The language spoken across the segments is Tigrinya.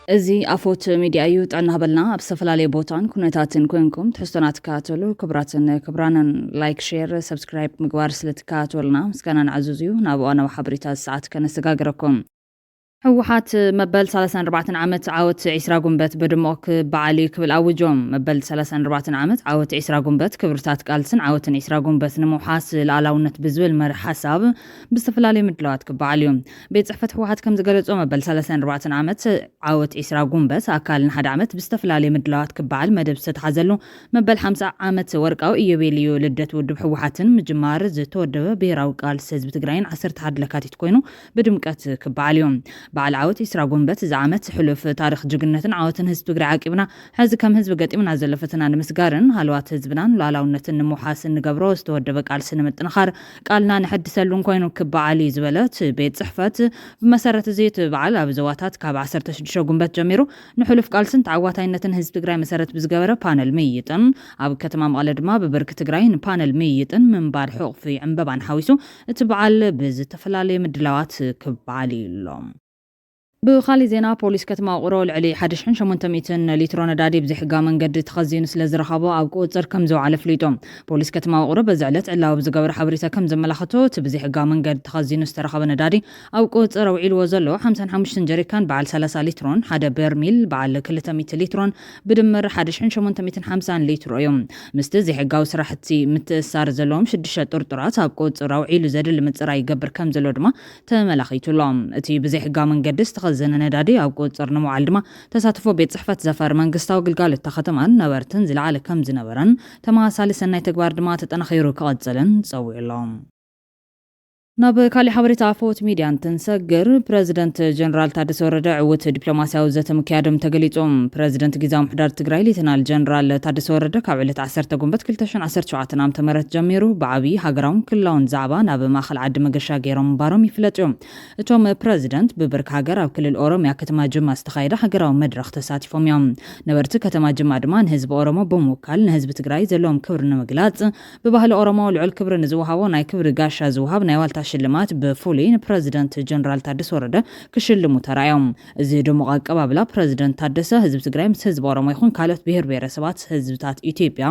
እዚ ኣፎት ሚድያ እዩ። ጥዕና በልና ኣብ ዝተፈላለየ ቦታን ኩነታትን ኮንኩም ትሕዝቶና ትከታተሉ ክቡራትን ክቡራንን፣ ላይክ፣ ሼር፣ ሰብስክራይብ ምግባር ስለ ትከታተሉና ምስጋና ንዓዙዝ እዩ። ናብ እዋናዊ ሓበሬታ ሰዓት ከነሰጋግረኩም። ህወሓት መበል ሰላሳን ኣርባዕተን ዓመት ዓወት ዒስራ ጉንበት ብድምቕ ክበዓል እዩ ክብል ኣውጆም። መበል ሰላሳን ኣርባዕተን ዓመት ዓወት ዒስራ ጉንበት ክብርታት ቃልስን ዓወትን ዒስራ ጉንበት ንምውሓስ ልኣላውነት ብዝብል መርሕ ሓሳብ ብዝተፈላለዩ ምድላዋት ክበዓል እዩ። ቤት ጽሕፈት ህወሓት ከም ዝገለጾ፣ መበል ሰላሳን ኣርባዕተን ዓመት ዓወት ዒስራ ጉንበት ኣካል ንሓደ ዓመት ብዝተፈላለየ ምድላዋት ክበዓል መደብ ዝተተሓዘሉ፣ መበል ሓምሳ ዓመት ወርቃዊ ኢዮቤልዩ ልደት ውድብ ህወሓትን ምጅማር ዝተወደበ ብሄራዊ ቃልሲ ህዝቢ ትግራይን ዓሰርተ ሓደ ለካቲት ኮይኑ ብድምቀት ክበዓል እዩ። በዓል ዓወት ዒስራ ጉንበት እዚ ዓመት ሕሉፍ ታሪኽ ጅግንነትን ዓወትን ህዝቢ ትግራይ ዓቂብና፣ ሕዚ ከም ህዝቢ ገጢምና ዘሎ ፈተና ንምስጋርን ሃለዋት ህዝብናን ሉዓላውነትን ንምውሓስ እንገብሮ ዝተወደበ ቃልሲ ንምጥንኻር ቃልና ንሕድሰሉን ኮይኑ ክበዓል እዩ ዝበለ እቲ ቤት ጽሕፈት፣ ብመሰረት እዚ እቲ በዓል ኣብ ዞባታት ካብ ዓሰርተ ሽዱሽተ ጉንበት ጀሚሩ ንሕሉፍ ቃልስን ተዓዋታይነትን ህዝቢ ትግራይ መሰረት ብዝገበረ ፓነል ምይይጥን፣ ኣብ ከተማ መቐለ ድማ ብብርኪ ትግራይ ንፓነል ምይይጥን ምንባር ሕቑፊ ዕምበባን ሓዊሱ እቲ በዓል ብዝተፈላለየ ምድላዋት ክበዓል እዩ ኣሎ። ብኻሊእ ዜና፣ ፖሊስ ከተማ ውቕሮ ልዕሊ ሓደ ሽሕን ሸሞንተ ሚእትን ሊትሮ ነዳዲ ብዘይሕጋዊ መንገዲ ተኸዚኑ ስለ ዝረኸቦ ኣብ ቁፅፅር ከም ዝወዓለ ኣፍሊጡ። ፖሊስ ከተማ ውቕሮ በዚ ዕለት ዕላዊ ብዝገበረ ሓበሬታ ከም ዘመላኸቶ፣ እቲ ብዘይሕጋዊ መንገዲ ተኸዚኑ ዝተረኸበ ነዳዲ ኣብ ቁፅፅር ኣውዒልዎ ዘሎ ሓምሳን ሓሙሽተን ጀሪካን በዓል ሰላሳ ሊትሮን ሓደ በርሚል በዓል ክልተ ሚእቲ ሊትሮን ብድምር ሓደ ሽሕን ሸሞንተ ሚእትን ሓምሳን ሊትሮ እዮም። ምስቲ ዘይሕጋዊ ስራሕቲ ምትእስሳር ዘለዎም ሽዱሽተ ጥርጡራት ኣብ ቁፅፅር ኣውዒሉ ዘድሊ ምፅራይ ይገብር ከም ዘሎ ድማ ተመላኺቱ ኣሎ። እቲ ብዘይሕጋዊ መንገዲ ዝተኸዘነ ነዳዲ ኣብ ቁፅፅር ንምውዓል ድማ ተሳትፎ ቤት ፅሕፈት ዘፈር መንግስታዊ ግልጋሎት እታ ከተማን ነበርትን ዝለዓለ ከም ዝነበረን ተመሳሳሊ ሰናይ ተግባር ድማ ተጠናኺሩ ክቐፅልን ፀዊዑ ኣሎ። ናብ ካሊእ ሓበሬታ ኣፈወት ሚድያ እንትንሰግር፣ ፕረዚደንት ጀነራል ታደሰ ወረደ ዕዉት ዲፕሎማስያዊ ዘተ ምክያዶም ተገሊጹ። ፕረዚደንት ግዝያዊ ምምሕዳር ትግራይ ሌተናል ጀነራል ታደሰ ወረደ ካብ ዕለት ዓሰርተ ጉንበት ክልተ ሽሕን ዓሰርተ ሸውዓተን ዓመተ ምህረት ጀሚሩ ብዓብዪ ሃገራውን ክልላውን ዛዕባ ናብ ማእኸል ዓዲ መገሻ ገይሮም ምንባሮም ይፍለጥ እዩ። እቶም ፕረዚደንት ብብርኪ ሃገር ኣብ ክልል ኦሮሚያ ከተማ ጅማ ዝተኻየደ ሃገራዊ መድረኽ ተሳቲፎም እዮም። ነበርቲ ከተማ ጅማ ድማ ንህዝቢ ኦሮሞ ብምውካል ንህዝቢ ትግራይ ዘለዎም ክብሪ ንምግላጽ ብባህሊ ኦሮሞ ልዑል ክብሪ ንዝወሃቦ ናይ ክብሪ ጋሻ ዝወሃብ ናይ ዋልታ ሽልማት ብፍሉይ ንፕረዚደንት ጀነራል ታደሰ ወረደ ክሽልሙ ተራእዮም። እዚ ድሙቕ ኣቀባብላ ፕረዚደንት ታደሰ ህዝቢ ትግራይ ምስ ህዝቢ ኦሮሞ ይኹን ካልኦት ብሄር ብሄረሰባት ህዝብታት ኢትዮጵያ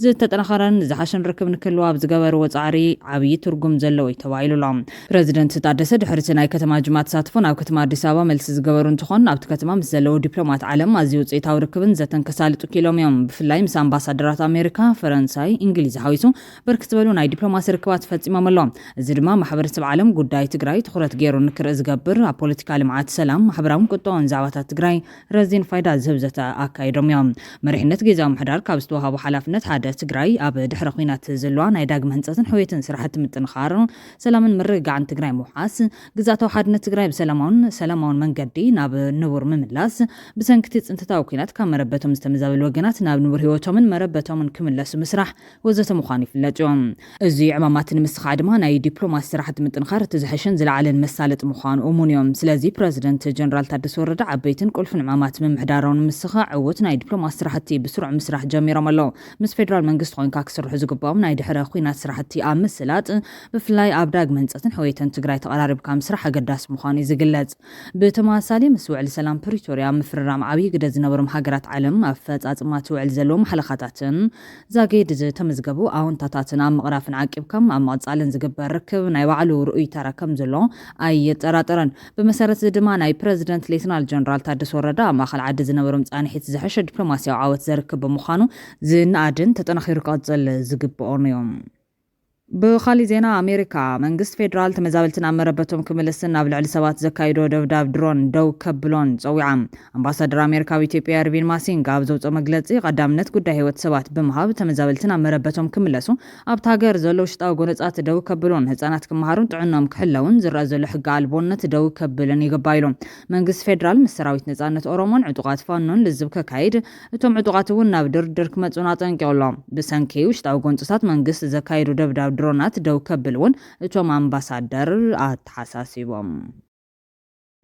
ዝተጠናኸረን ዝሓሸን ርክብ ንክህልዎ ኣብ ዝገበርዎ ጻዕሪ ዓብዪ ትርጉም ዘለዎ እዩ ተባሂሉ ኣሎ። ፕረዚደንት ታደሰ ድሕሪ እቲ ናይ ከተማ ጅማ ተሳትፎ ናብ ከተማ ኣዲስ ኣበባ መልሲ ዝገበሩ እንትኾን፣ ኣብቲ ከተማ ምስ ዘለዉ ዲፕሎማት ዓለም ኣዝዩ ውፅኢታዊ ርክብን ዘተን ከሳልጡ ክኢሎም እዮም። ብፍላይ ምስ ኣምባሳደራት ኣሜሪካ፣ ፈረንሳይ፣ እንግሊዝ ሓዊሱ ብርክት ዝበሉ ናይ ዲፕሎማሲ ርክባት ፈጺሞም ኣለዉ። እዚ ድማ ማሕበረሰብ ዓለም ጉዳይ ትግራይ ትኹረት ገይሩ ንክርኢ ዝገብር፣ ኣብ ፖለቲካ፣ ልምዓት፣ ሰላም፣ ማሕበራውን ቁጠባውን ዛዕባታት ትግራይ ረዚን ፋይዳ ዝህብ ዘተ ኣካይዶም እዮም። መሪሕነት ግዝያዊ ምምሕዳር ካብ ዝተዋሃቦ ሓላፍነት ሓደ ትግራይ ኣብ ድሕረ ኲናት ዘለዋ ናይ ዳግመ ህንፀትን ሕውየትን ስራሕቲ ምጥንኻር፣ ሰላምን ምርግጋዕን ትግራይ ምውሓስ፣ ግዝኣታዊ ሓድነት ትግራይ ብሰላማውን ሰላማውን መንገዲ ናብ ንቡር ምምላስ፣ ብሰንኪ እቲ ፅንተታዊ ኲናት ካብ መረበቶም ዝተመዛበሉ ወገናት ናብ ንቡር ህይወቶምን መረበቶምን ክምለሱ ምስራሕ ወዘተ ምዃኑ ይፍለጥ እዩ። እዚ ዕማማት ንምስኻዕ ድማ ናይ ዲፕሎማሲ ስራሕቲ ምጥንኻር እቲ ዝሕሽን ዝለዓለን መሳለጢ ምዃኑ እሙን እዩ። ስለዚ ፕረዚደንት ጀነራል ታደሰ ወረደ ዓበይትን ቁልፍን ዕማማት ምምሕዳሮም ንምስኻዕ ዕዉት ናይ ዲፕሎማሲ ስራሕቲ ብስሩዕ ምስራሕ ጀሚሮም ኣለዉ። ምስ ፌደራል መንግስቲ ኮይንካ ክስርሑ ዝግብኦም ናይ ድሕረ ኲናት ስራሕቲ ኣብ ምስላጥ፣ ብፍላይ ኣብ ዳግመ ህንፀትን ሕውየትን ትግራይ ተቐራሪብካ ምስራሕ ኣገዳሲ ምዃኑ እዩ ዝግለጽ። ብተመሳሳሊ፣ ምስ ውዕሊ ሰላም ፕሪቶርያ ምፍርራም ዓብዪ ግደ ዝነበሮም ሃገራት ዓለም ኣፈጻጽማ እቲ ውዕሊ ዘለዎም ሓለኻታትን ዛጊድ ዝተመዝገቡ ኣወንታታትን ኣብ ምቕራፍን ዓቂብካ ኣብ ምቕጻልን ዝግበር ርክብ ናይ ባዕሉ ርኡይ ተራ ከም ዘሎ ኣየጠራጠረን። ብመሰረት እዚ ድማ ናይ ፕረዚደንት ሌተናል ጀነራል ታደሰ ወረደ ኣብ ማእኸል ዓዲ ዝነበሮም ፃንሒት ዝሕሸ ዲፕሎማስያዊ ዓወት ዘርክብ ብምዃኑ ዝነኣድን ተጠናኺሩ ክቕፅል ዝግብኦን እዩ። ብኻሊእ ዜና፣ ኣሜሪካ መንግስቲ ፌደራል ተመዛበልቲ ናብ መረበቶም ክምልስን ናብ ልዕሊ ሰባት ዘካይዶ ደብዳብ ድሮን ደው ከብሎን ጸዊዓ። ኣምባሳደር ኣሜሪካ ኣብ ኢትዮጵያ ኤርቪን ማሲንጋ ኣብ ዘውፅኦ መግለፂ፣ ቀዳምነት ጉዳይ ህይወት ሰባት ብምሃብ ተመዛበልቲ ናብ መረበቶም ክምለሱ፣ ኣብቲ ሃገር ዘሎ ውሽጣዊ ጎነፃት ደው ከብሎን ህፃናት ክመሃሩን ጥዕኖም ክሕለውን ዝረአ ዘሎ ሕጊ ኣልቦነት ደው ከብልን ይግባእ ኢሉ። መንግስቲ ፌደራል ምስ ሰራዊት ነፃነት ኦሮሞን ዕጡቓት ፋኖን ልዝብ ከካይድ፣ እቶም ዕጡቓት እውን ናብ ድርድር ክመፁን ኣጠንቂቑ ኣሎ። ብሰንኪ ውሽጣዊ ጎንፅታት መንግስቲ ዘካየዱ ደብዳብ ድሮናት ደው ከብል እውን እቶም ኣምባሳደር ኣተሓሳሲቦም።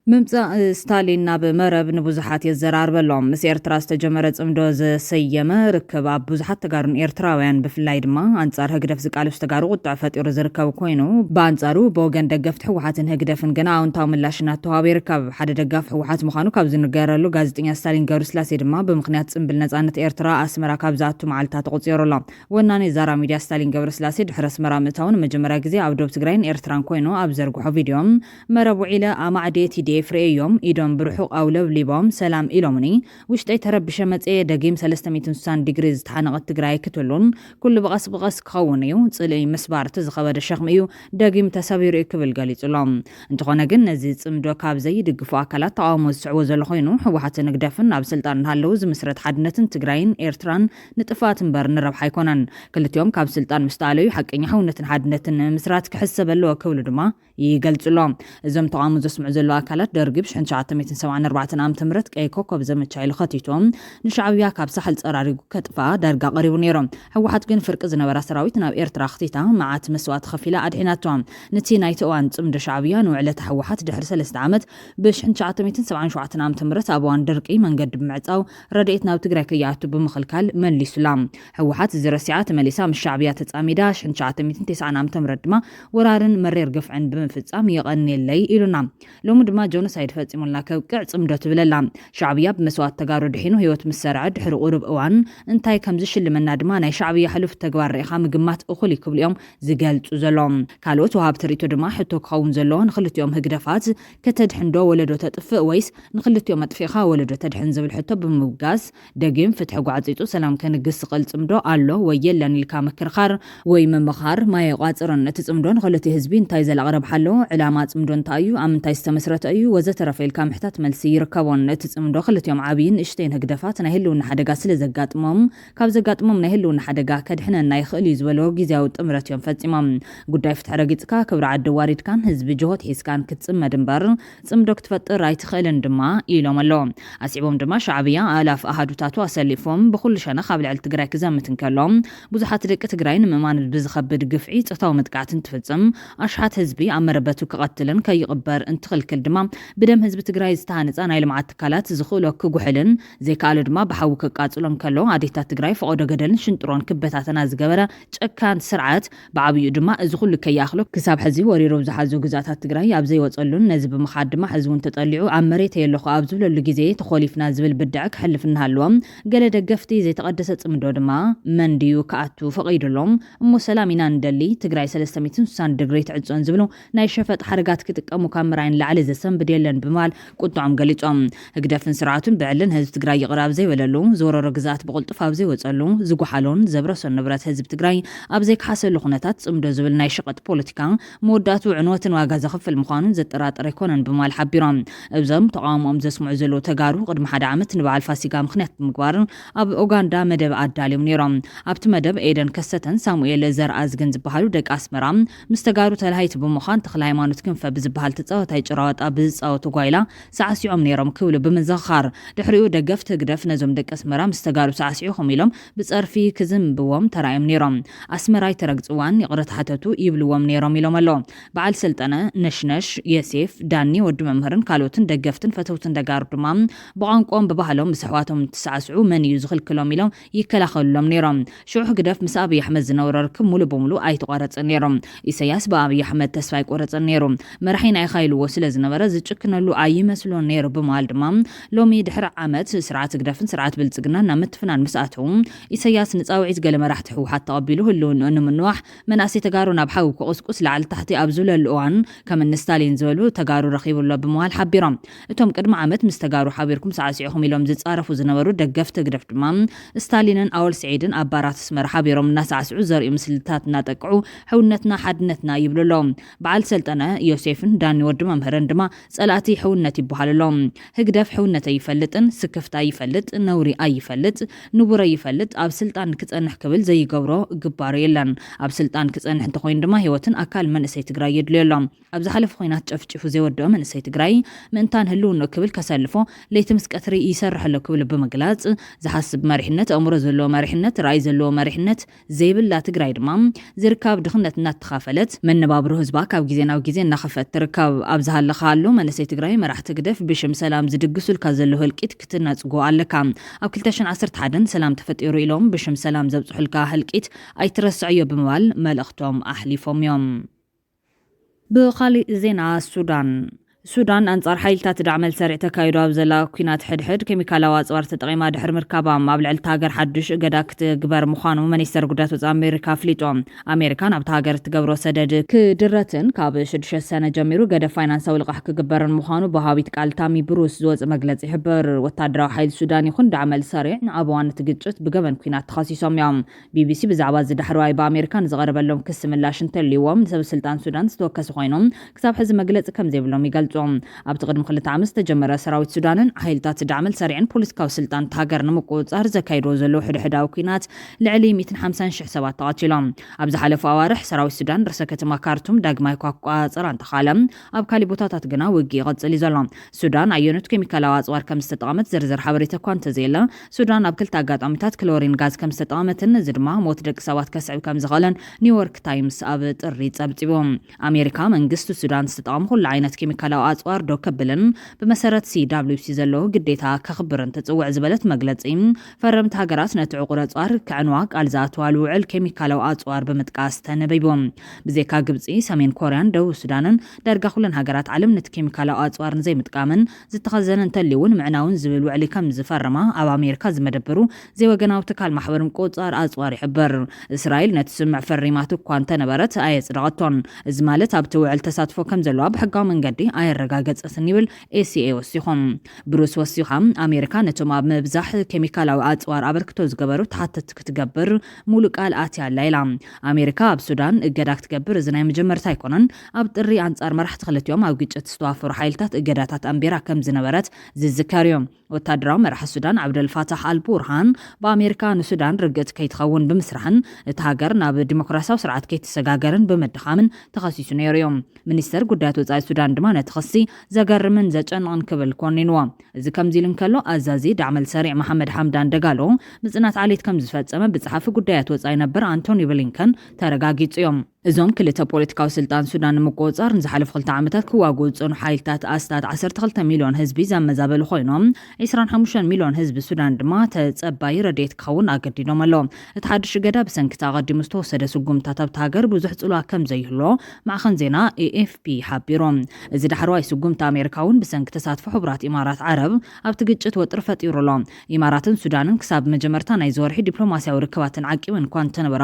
ምምጻእ ስታሊን ናብ መረብ ንብዙሓት የዘራርበሎም። ምስ ኤርትራ ዝተጀመረ ጽምዶ ዘሰየመ ርክብ ኣብ ብዙሓት ተጋሩን ኤርትራውያን፣ ብፍላይ ድማ ኣንጻር ህግደፍ ዝቃለሱ ተጋሩ ቁጥዕ ፈጢሩ ዝርከብ ኮይኑ፣ ብኣንጻሩ ብወገን ደገፍቲ ህወሓትን ህግደፍን ግና ኣውንታዊ ምላሽ እናተዋሃበ ይርከብ። ሓደ ደጋፊ ህወሓት ምዃኑ ካብ ዝንገረሉ ጋዜጠኛ ስታሊን ገብረስላሴ ድማ ብምኽንያት ጽምብል ነጻነት ኤርትራ ኣስመራ ካብ ዝኣቱ መዓልታት ተቖጺሩ ኣሎ። ወናኒ ዛራ ሚድያ ስታሊን ገብረስላሴ ድሕሪ ኣስመራ ምእታውን መጀመርያ ግዜ ኣብ ዶብ ትግራይን ኤርትራን ኮይኑ ኣብ ዘርግሖ ቪድዮ፣ መረብ ውዒለ ኣማዕድየ ቲ ዲ ኤፍ ርእዮም፣ ኢዶም ብርሑቕ ኣውለብሊቦም ሰላም ኢሎምኒ። ውሽጠይ ተረቢሸ መጽየ፣ ደጊም ሰለስተ ሚእትን ስሳን ዲግሪ ዝተሓነቐት ትግራይ ክትህሉን ኩሉ ብቐስ ብቐስ ክኸውን እዩ፣ ጽልኢ ምስባር እቲ ዝኸበደ ሸኽሚ እዩ፣ ደጊም ተሰቢሩ እዩ ክብል ገሊጹ ኣሎ። እንተኾነ ግን ነዚ ጽምዶ ካብ ዘይድግፉ ኣካላት ተቓውሞ ዝስዕቦ ዘሎ ኮይኑ፣ ህወሓትን ህግደፍን ኣብ ስልጣን እናሃለዉ ዝምስረት ሓድነትን ትግራይን ኤርትራን ንጥፍኣት እምበር ንረብሓ ኣይኮነን። ክልቲኦም ካብ ስልጣን ምስ ተኣለዩ ሓቀኛ ሕውነትን ሓድነትን ንምምስራት ክሕሰብ ኣለዎ ክብሉ ድማ ይገልጹ ኣሎ። እዞም ተቓውሞ ዘስምዑ ዘለዉ ኣካላት ደርጊ ብ ሺሕ ትሽዓተ ሚእትን ሰብዓን ኣርባዕተን ዓመተ ምህረት ቀይ ኮከብ ዘመቻ ኢሉ ከቲቶም ንሻዕብያ ካብ ሳሕል ጸራሪጉ ከጥፍኣ ዳርጋ ቀሪቡ ነይሩ። ህወሓት ግን ፍርቂ ዝነበራ ሰራዊት ናብ ኤርትራ ኣኽቲታ መዓት መስዋእቲ ከፊላ ኣድሒናቶ። ነቲ ናይቲ እዋን ጽምዶ ሻዕብያ ንውዕለታ ህወሓት ድሕሪ ሰለስተ ዓመት ብ ሺሕ ትሽዓተ ሚእትን ሰብዓን ሸውዓተን ዓመተ ምህረት ኣብ እዋን ድርቂ መንገዲ ብምዕጻው ረድኤት ናብ ትግራይ ከይኣቱ ብምኽልካል መሊሱላ። ህወሓት እዚ ረሲዓ ተመሊሳ ምስ ሻዕብያ ተጻሚዳ ሺሕ ትሽዓተ ሚእትን ተስዓን ዓመተ ምህረት ድማ ወራርን መሪር ግፍዕን ብምፍጻም የቐንየለይ ኢሉና። ሎሚ ድማ ጆኖሳይድ ፈጺሙልና ከብቅዕ ጽምዶ ትብለላ። ሻዕብያ ብመስዋእቲ ተጋሩ ድሒኑ ህይወት ምስ ሰርዐ ድሕሪ ቁሩብ እዋን እንታይ ከም ዝሽልመና ድማ ናይ ሻዕብያ ሕሉፍ ተግባር ርኢኻ ምግማት እኹል እዩ ክብሉ እዮም ዝገልጹ ዘለዉ። ካልኦት ወሃብቲ ርእይቶ ድማ ሕቶ ክኸውን ዘለዎ ንክልቲኦም ህግደፋት ከተድሕን ዶ ወለዶ ተጥፍእ ወይስ ንክልቲኦም ኣጥፊእኻ ወለዶ ተድሕን ዝብል ሕቶ ብምብጋስ ደጊም ፍትሒ ጓዕጺጹ ሰላም ከንግስ ዝኽእል ጽምዶ ኣሎ ወይ የለን ኢልካ ምክርኻር ወይ ምምኻር ማይ ኣይቋጽርን። እቲ ጽምዶ ንክልቲኡ ህዝቢ እንታይ ዘላቒ ረብሓ ኣለዎ? ዕላማ ጽምዶ እንታይ እዩ? ኣብ ምንታይ ዝተመስረተ እዩ? ወዘተረፈ ኢልካ ምሕታት መልሲ ይርከቦን። እቲ ጽምዶ ክልቲኦም ዓብይን ንእሽተይን ህግደፋት ናይ ህልውና ሓደጋ ስለ ዘጋጥሞም፣ ካብ ዘጋጥሞም ናይ ህልውና ሓደጋ ከድሕነና ይኽእል እዩ ዝበሎ ግዝያዊ ጥምረት እዮም ፈጺሞም። ጉዳይ ፍትሒ ረጊጽካ፣ ክብሪ ዓዲ ዋሪድካን ህዝቢ ጅሆት ሒዝካን ክትጽመድ እምበር ጽምዶ ክትፈጥር ኣይትኽእልን ድማ ኢሎም ኣለዉ። ኣስዒቦም ድማ ሻዕብያ ኣእላፍ ኣሃዱታቱ ኣሰሊፎም ብኹሉ ሸነኽ ኣብ ልዕሊ ትግራይ ክዘምት እንከሎ፣ ብዙሓት ደቂ ትግራይ ንምእማን ብዝኸብድ ግፍዒ ጾታዊ መጥቃዕቲ እንትፍጽም፣ ኣሽሓት ህዝቢ ኣብ መረበቱ ክቐትልን ከይቕበር እንትኽልክል ድማ ብደም ህዝቢ ትግራይ ዝተሃነጻ ናይ ልምዓት ትካላት ዝኽእሎ ክጉሕልን ዘይከኣሎ ድማ ብሓዊ ከቃጽሎ እንከሎ፣ ኣዴታት ትግራይ ፈቐዶ ገደልን ሽንጥሮን ክበታተና ዝገበረ ጨካን ስርዓት ብዓብዩ ድማ እዚ ኩሉ ከይኣኽሎ ክሳብ ሕዚ ወሪሩ ኣብ ዝሓዞ ግዝኣታት ትግራይ ኣብ ዘይወፀሉን ነዚ ብምኻድ ድማ ሕዚ እውን ተጠሊዑ ኣብ መሬተይ ኣለኹ ኣብ ዝብለሉ ግዜ ተኾሊፍና ዝብል ብድዐ ክሕልፍ እናሃለዎ፣ ገለ ደገፍቲ ዘይተቐደሰ ጽምዶ ድማ መን ድዩ ክኣቱ ፈቒዱሎም? እሞ ሰላም ኢና ንደሊ፣ ትግራይ ሰለስተ ሚእትን ስሳን ድግሪ ትዕጾን ዝብሉ ናይ ሸፈጥ ሓረጋት ክጥቀሙ ካብ ምርኣይ ንላዕሊ ዘሰንብድ የለን ብምባል ቁጥዖም ገሊጾም። ህግደፍን ስርዓቱን ብዕልን ህዝቢ ትግራይ ይቕረ ኣብ ዘይበለሉ፣ ዝወረሮ ግዝኣት ብቕልጡፍ ኣብ ዘይወጸሉ፣ ዝጓሓሎን ዘብረሶን ንብረት ህዝቢ ትግራይ ኣብ ዘይከሓሰሉ ኩነታት ጽምዶ ዝብል ናይ ሸቐጥ ፖለቲካ መወዳእትኡ ዕንወትን ዋጋ ዘኽፍል ምዃኑን ዘጠራጥር ኣይኮነን ብምባል ሓቢሮም። እዞም ተቓውሞኦም ዘስምዑ ዘለዉ ተጋሩ ቅድሚ ሓደ ዓመት ንበዓል ፋሲጋ ምኽንያት ብምግባር ኣብ ኡጋንዳ መደብ ኣዳልዮም ነይሮም። ኣብቲ መደብ ኤደን ከሰተን ሳሙኤል ዘርኣዝግን ዝበሃሉ ደቂ ኣስመራ ምስ ተጋሩ ተላሃይቲ ብምዃን ተኽለ ሃይማኖት ክንፈ ብዝበሃል ተጻዋታይ ጭራዋጣ ብዝጻወቱ ጓይላ ሳዕሲዖም ነይሮም ክብሉ ብምዝኽኻር፣ ድሕሪኡ ደገፍቲ ህግደፍ ነዞም ደቂ ኣስመራ ምስ ተጋሩ ሳዕሲዕኹም ኢሎም ብጸርፊ ክዝንብዎም ተራእዮም ነይሮም። ኣስመራ ኣይተረግጽዋን ይቕረታ ሕተቱ ይብልዎም ነይሮም ኢሎም ኣሎ። በዓል ሰልጠነ ነሽነሽ፣ የሴፍ፣ ዳኒ ወዲ መምህርን ካልኦትን ደገፍትን ፈተውትን ተጋሩ ድማ ብቋንቋኦም ብባህሎም ምስ ኣሕዋቶም እንትሰዓስዑ መን እዩ ዝኽልክሎም ኢሎም ይከላኸሉሎም ነይሮም። ሽዑ ህግደፍ ምስ ኣብይ ኣሕመድ ዝነበሮ ርክብ ሙሉ ብሙሉ ኣይተቋረጸን ነይሩ። ኢሰያስ ብኣብይ ኣሕመድ ተስፋ ኣይቆረጸን ነይሩ። መራሒና ኢኻ ኢልዎ ስለ ዝነበረ ዝጭክነሉ ኣይመስሎን ነይሩ ብምባል ድማ ሎሚ ድሕሪ ዓመት ስርዓት ህግደፍን ስርዓት ብልጽግናን ናብ ምትፍናን ምስ ኣተዉ ኢሰያስ ንጻውዒት ገለ መራሕቲ ህወሓት ተቐቢሉ ህልውንኡ ንምንዋሕ መናእሰይ ተጋሩ ናብ ሓዊ ክቕስቁስ ላዕሊ ታሕቲ ኣብ ዝብለሉ እዋን ከም እኒ ስታሊን ዝበሉ ተጋሩ ረኺቡ ኣሎ ብምባል ሓቢሮም። እቶም ቅድሚ ዓመት ምስ ተጋሩ ሓቢርኩም ሳዕሲዕኹም ኢሎም ዝጻረፉ ዝነበሩ ደገፍቲ ህግደፍ ድማ ስታሊንን ኣወል ስዒድን ኣብ ባራት ኣስመራ ሓቢሮም እናሳዕስዑ ዘርእዩ ምስልታት እናጠቅዑ ሕውነትና ሓድነትና ይብሉ ኣለዉ። በዓል ሰልጠነ ዮሴፍን ዳኒ ወዲ መምህርን ድማ ጸላእቲ ሕውነት ይበሃሉ ኣለዉ። ህግደፍ ሕውነት ኣይፈልጥን፣ ስክፍታ ይፈልጥ፣ ነውሪ ኣይፈልጥ፣ ንቡረ ይፈልጥ፣ ኣብ ስልጣን ክጸንሕ ክብል ዘይገብሮ ግባሩ የለን። ኣብ ስልጣን ክጸንሕ እንተኾይኑ ድማ ህይወትን ኣካል መንእሰይ ትግራይ የድልዮ ኣሎ። ኣብ ዝሓለፈ ኹናት ጨፍጪፉ ዘይወድኦ መንእሰይ ትግራይ ምእንታን ህልውንኡ ክብል ከሰልፎ ለይቲ ምስ ቀትሪ ይሰርሕ ኣሎ ክብሉ ብምግላጽ፣ ዝሓስብ መሪሕነት፣ ኣእምሮ ዘለዎ መሪሕነት፣ ራእይ ዘለዎ መሪሕነት ዘይብላ ትግራይ ድማ ዝርካብ ድኽነት እናተኻፈለት መነባብሮ ህዝባ ካብ ግዜ ናብ ግዜ እናኸፍአት ትርከብ። ኣብ ዝሃለኻሉ መንእሰይ ትግራይ፣ መራሕቲ ህግደፍ ብሽም ሰላም ዝድግሱልካ ዘለዉ ህልቂት ክትነጽጎ ኣለካ። ኣብ ክልተ ሽሕን ዓሰርተ ሓደን ሰላም ተፈጢሩ ኢሎም ብሽም ሰላም ዘብጽሑልካ ህልቂት ኣይትረስዕዮ ብምባል መልእኽቶም ኣሕሊፎም እዮም። ብኻሊእ ዜና፣ ሱዳን። ሱዳን ኣንጻር ሓይልታት ዳዕመል ሰሪዕ ተካይዶ ኣብ ዘላ ኲናት ሕድሕድ ኬሚካላዊ ኣጽዋር ተጠቒማ ድሕሪ ምርካባ፣ ኣብ ልዕሊ እታ ሃገር ሓድሽ እገዳ ክትግበር ምዃኑ ሚኒስተር ጉዳያት ወጻኢ ኣሜሪካ ኣፍሊጡ። ኣሜሪካ ናብታ ሃገር እትገብሮ ሰደድ ክድረትን ካብ ሽዱሽተ ሰነ ጀሚሩ ገደብ ፋይናንሳዊ ልቓሕ ክግበርን ምዃኑ ብሃቢት ቃል ታሚ ብሩስ ዝወጸ መግለጺ ይሕብር። ወታደራዊ ሓይሊ ሱዳን ይኹን ዳዕመል ሰሪዕ ንኣብ እዋን እቲ ግጭት ብገበን ኲናት ተኸሲሶም እዮም። ቢቢሲ ብዛዕባ እዚ ዳሕረዋይ ብኣሜሪካ ንዝቐረበሎም ክሲ ምላሽ እንተልይዎም፣ ንሰብ ስልጣን ሱዳን ዝተወከሱ ኮይኖም ክሳብ ሕዚ መግለጺ ከም ዘይብሎም ይገልጹ። ኣብቲ ቅድሚ ክልተ ዓመት ዝተጀመረ ሰራዊት ሱዳንን ሓይልታት ዳዕመል ሰሪዕን ፖለቲካዊ ስልጣን እታ ሃገር ንምቁጽጻር ዘካይድዎ ዘለዉ ሕድሕዳዊ ኲናት ልዕሊ ሚእትን ሓምሳን ሽሕ ሰባት ተቐቲሎም። ኣብ ዝሓለፉ ኣዋርሕ ሰራዊት ሱዳን ርእሰ ከተማ ካርቱም ዳግማይ ክቆጻጸራ እንተኻለ፣ ኣብ ካሊእ ቦታታት ግና ውግእ ይቐጽል እዩ ዘሎ። ሱዳን ኣየኖት ኬሚካላዊ ኣጽዋር ከም ዝተጠቐመት ዝርዝር ሓበሬታ እኳ እንተዘየለ፣ ሱዳን ኣብ ክልተ ኣጋጣሚታት ክሎሪን ጋዝ ከም ዝተጠቐመትን እዚ ድማ ሞት ደቂ ሰባት ከስዕብ ከም ዝኽእልን ኒውዮርክ ታይምስ ኣብ ጥሪ ጸብጺቡ። ኣሜሪካ መንግስቲ ሱዳን ዝተጠቐመ ኩሉ ዓይነት ኬሚካላዊ ኣጽዋር ደው ከብልን ብመሰረት ሲ ደብሊው ሲ ዘለዎ ግዴታ ከኽብርን ትጽውዕ ዝበለት መግለጺ፣ ፈረምቲ ሃገራት ነቲ ዕቑር ኣጽዋር ክዕንዋ ቃል ዝኣተዋሉ ውዕል ኬሚካላዊ ኣጽዋር ብምጥቃስ ተነቢቡ። ብዘይካ ግብጺ፣ ሰሜን ኮርያን ደቡብ ሱዳንን ዳርጋ ኩለን ሃገራት ዓለም ነቲ ኬሚካላዊ ኣጽዋር ንዘይምጥቃምን ዝተኸዘነ እንተልዩ እውን ምዕናውን ዝብል ውዕሊ ከም ዝፈረማ ኣብ ኣሜሪካ ዝመደበሩ ዘይወገናዊ ትካል ማሕበር ምቁጽጻር ኣጽዋር ይሕብር። እስራኤል ነቲ ስምምዕ ፈሪማት እኳ እንተነበረት ኣየጽደቐቶን። እዚ ማለት ኣብቲ ውዕል ተሳትፎ ከም ዘለዋ ብሕጋዊ መንገዲ ኣየረጋገጸትን ይብል ኤስኤ ወሲኹ። ብሩስ ወሲኻ፣ ኣሜሪካ ነቶም ኣብ ምብዛሕ ኬሚካላዊ ኣጽዋር ኣበርክቶ ዝገበሩ ተሓተትቲ ክትገብር ሙሉእ ቃል ኣትያ ኣላ ኢላ። ኣሜሪካ ኣብ ሱዳን እገዳ ክትገብር እዚ ናይ መጀመርታ ኣይኮነን። ኣብ ጥሪ ኣንጻር መራሕቲ ክልቲኦም ኣብ ግጭት ዝተዋፈሩ ሓይልታት እገዳታት ኣንቢራ ከም ዝነበረት ዝዝከር እዩ። ወታደራዊ መራሒ ሱዳን ዓብደል ፋታሕ ኣል ቡርሃን ብኣሜሪካ ንሱዳን ርግእቲ ከይትኸውን ብምስራሕን እቲ ሃገር ናብ ዲሞክራሲያዊ ስርዓት ከይትሰጋገርን ብምድኻምን ተኸሲሱ ነይሩ እዩ። ሚኒስተር ጉዳያት ወጻኢ ሱዳን ድማ ነቲ ክሲ ዘገርምን ዘጨንቕን ክብል ኮኒንዎ። እዚ ከምዚ ኢሉ እንከሎ፣ ኣዛዚ ዳዕመል ሰሪዕ መሓመድ ሓምዳን ደጋሎ ምጽናት ዓሌት ከም ዝፈጸመ ብጸሓፊ ጉዳያት ወጻኢ ነበር ኣንቶኒ ብሊንከን ተረጋጊጹ እዮም። እዞም ክልተ ፖለቲካዊ ስልጣን ሱዳን ንምቁጽጻር ንዝሓለፉ ክልተ ዓመታት ክዋግኡ ዝጸኑ ሓይልታት ኣስታት ዓሰርተ ክልተ ሚልዮን ህዝቢ ዘመዛበሉ ኮይኖም፣ ዕስራን ሓሙሽተን ሚልዮን ህዝቢ ሱዳን ድማ ተጸባዪ ረድኤት ክኸውን ኣገዲዶም ኣሎ። እቲ ሓድሽ እገዳ ብሰንኪ እቲ ኣቐዲሙ ዝተወሰደ ስጉምታት ኣብቲ ሃገር ብዙሕ ጽልዋ ከም ዘይህልዎ ማዕኸን ዜና ኤኤፍፒ ሓቢሩ። እዚ ዳሕረዋይ ስጉምቲ ኣሜሪካ እውን ብሰንኪ ተሳትፎ ሕቡራት ኢማራት ዓረብ ኣብቲ ግጭት ወጥሪ ፈጢሩ ኣሎ። ኢማራትን ሱዳንን ክሳብ መጀመርታ ናይዚ ወርሒ ዲፕሎማስያዊ ርክባተን ዓቂበን እኳ እንተነበራ፣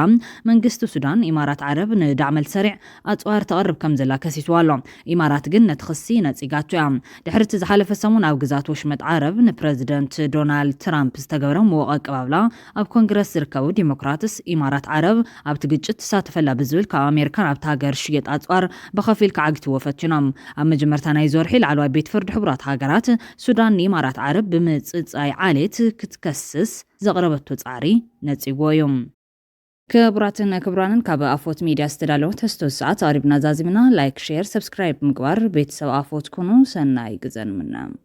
መንግስቲ ሱዳን ኢማራት ዓረብ ንዳዕመል ሰሪዕ ኣጽዋር ተቕርብ ከም ዘላ ከሲስዋ ኣሎ። ኢማራት ግን ነቲ ክሲ ነጺጋቶ እያ። ድሕሪ እቲ ዝሓለፈ ሰሙን ኣብ ግዛት ወሽመጥ ዓረብ ንፕረዚደንት ዶናልድ ትራምፕ ዝተገብረ ምዉቕ ኣቀባብላ፣ ኣብ ኮንግረስ ዝርከቡ ዲሞክራትስ ኢማራት ዓረብ ኣብቲ ግጭት ትሳተፈላ ብዝብል ካብ ኣሜሪካ ናብታ ሃገር ዝሽየጥ ኣጽዋር ብኸፊል ክዓግትዎ ፈቲኖም። ኣብ መጀመርታ ናይዚ ወርሒ ላዕለዋይ ቤት ፍርዲ ሕቡራት ሃገራት ሱዳን ንኢማራት ዓረብ ብምጽጻይ ዓሌት ክትከስስ ዘቕረበቶ ጻዕሪ ነጺግዎ እዩ። ክቡራትን ክቡራንን ካብ ኣፎት ሚድያ ዝተዳለወ ተስቶ ሰዓት ኣቕሪብና ዛዚምና። ላይክ፣ ሼር፣ ሰብስክራይብ ምግባር ቤተሰብ ኣፎት ኩኑ። ሰናይ ግዘ ንምነ።